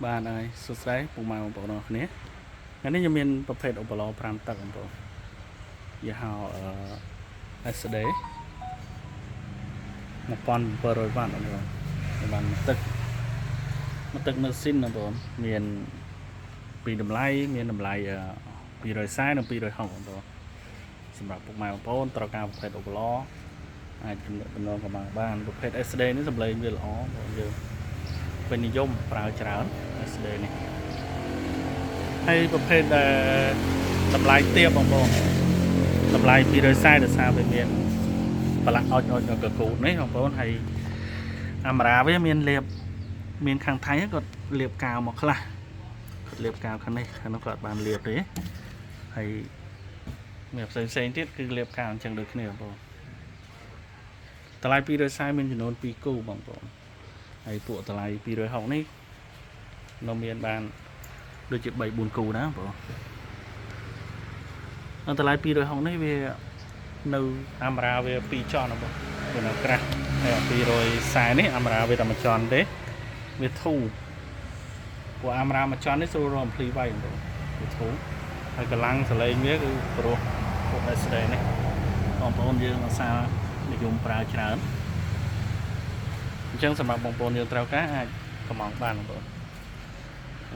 បាទហើយសួស្តីពុកម៉ែបងប្អូនអរគ្នាថ្ងៃនេះខ្ញុំមានប្រភេទអូប៉ូឡ5ទឹកបងប្អូនយីហោអឺ SD 1700វ៉ាត់បងប្អូនបានទឹកមួយទឹកនៅស៊ីនបងប្អូនមានពីរតម្លៃមានតម្លៃ240និង260បងប្អូនសម្រាប់ពុកម៉ែបងប្អូនត្រូវការប្រភេទអូប៉ូឡអាចទំនាក់ទំនងកម្លាំងបានប្រភេទ SD នេះសំឡេងវាល្អបងប្អូនយើងពេញនិយមប្រើច្រើន SD នេះហើយប្រភេទដែលតម្លៃទាបបងប្អូនតម្លៃ240ដោយសារវាមានប្រឡាក់អុចអុចដល់កកូតនេះបងប្អូនហើយអាម៉ារ៉ាវាមានលាបមានខាងថៃគាត់លាបកាវមកខ្លះគាត់លាបកាវខាងនេះខាងនោះគាត់បានលាបទេហើយមានផ្សេងផ្សេងទៀតគឺលាបកាវអញ្ចឹងដូចគ្នាបងប្អូនតម្លៃ240មានចំនួន2គូបងប្អូនហើយពួកតម្លៃ260នេះនៅមានបានដូចជា3 4គូណាបងប្អូនអតម្លៃ260នេះវានៅអាម៉ារ៉ាវា2ចន់បងវានៅក្រាស់ហើយ240នេះអាម៉ារ៉ាវាតែមួយចន់ទេវាធូរពួកអាម៉ារ៉ាមួយចន់នេះស្រួលរកអំភ្លីវាយបងប្អូនវាធូរហើយកម្លាំងសលេងវាគឺព្រោះពួក SD នេះបងប្អូនយើងអាសានិយមប្រើច្រើនអញ្ចឹងសម្រាប់បងប្អូនយើងត្រូវការអាចកំងបានបងប្អូន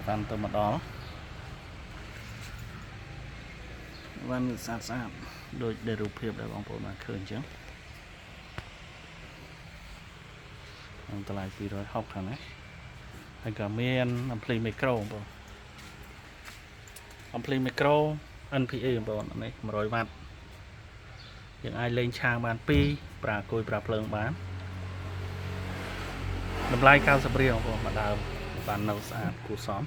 បានទៅមកដល់បានស្អាតស្អាតដូចដែលរូបភាពដែលបងប្អូនបានឃើញអញ្ចឹងក្នុងតម្លៃ260ខាងនេះហើយក៏មានអំភ្លីមីក្រូបងប្អូនអំភ្លីមីក្រូ NPA បងប្អូននេះ100វ៉ាត់យើងអាចលេងឆាងបាន2ប្រើគុយប្រើភ្លើងបានតម្លៃ90រៀលបងប្អូនមួយដើមបាននៅស្អាតគួរសម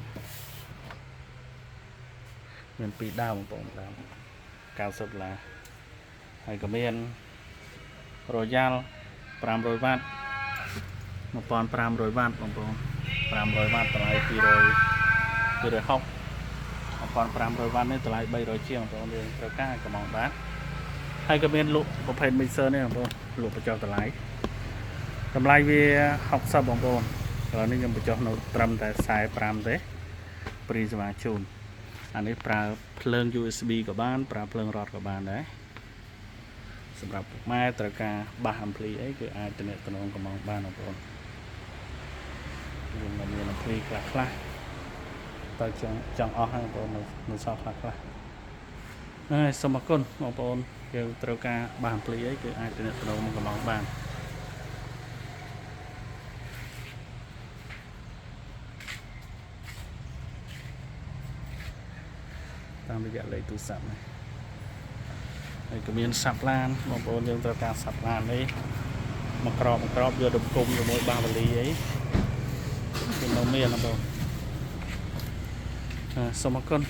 មាន2ដើមបងប្អូនដើម90ដុល្លារហើយក៏មាន Royal 500វ៉ាត់1500វ៉ាត់បងប្អូន500វ៉ាត់តម្លៃ200 260 1500វ៉ាត់នេះតម្លៃ300ជាងបងប្អូនយើងត្រូវការកំងបានហើយក៏មានលក់ប្រភេទ mixer នេះបងប្អូនលក់បញ្ចុះតម្លៃតម្លៃវា60បងប្អូនឥឡូវនេះខ្ញុំបញ្ចុះនៅត្រឹមតែ45ទេព្រីសេវាជូនអានេះប្រើភ្លើង USB ក៏បានប្រើភ្លើងរត់ក៏បានដែរសម្រាប់ពុកម៉ែត្រូវការបាសអំភ្លីអីគឺអាចទំនាក់ទំនងកំងបានបងប្អូនយើងមានអំភ្លីខ្លះខ្លះតើចង់ចង់អស់ហើយបងប្អូននៅសល់ខ្លះខ្លះហ្នឹងហើយសូមអរគុណបងប្អូនយើងត្រូវការបាសអំភ្លីអីគឺអាចទំនាក់ទំនងមកកំងបានតាមរយៈលេខទូរស័ព្ទនេះហើយក៏មានសាប់ឡានបងប្អូនយើងត្រូវការសាប់ឡាននេះមកក្របមកក្របយកទៅគុំជាមួយបាសវលីអីគឺនៅមានបងប្អូនសូមអរគុណ។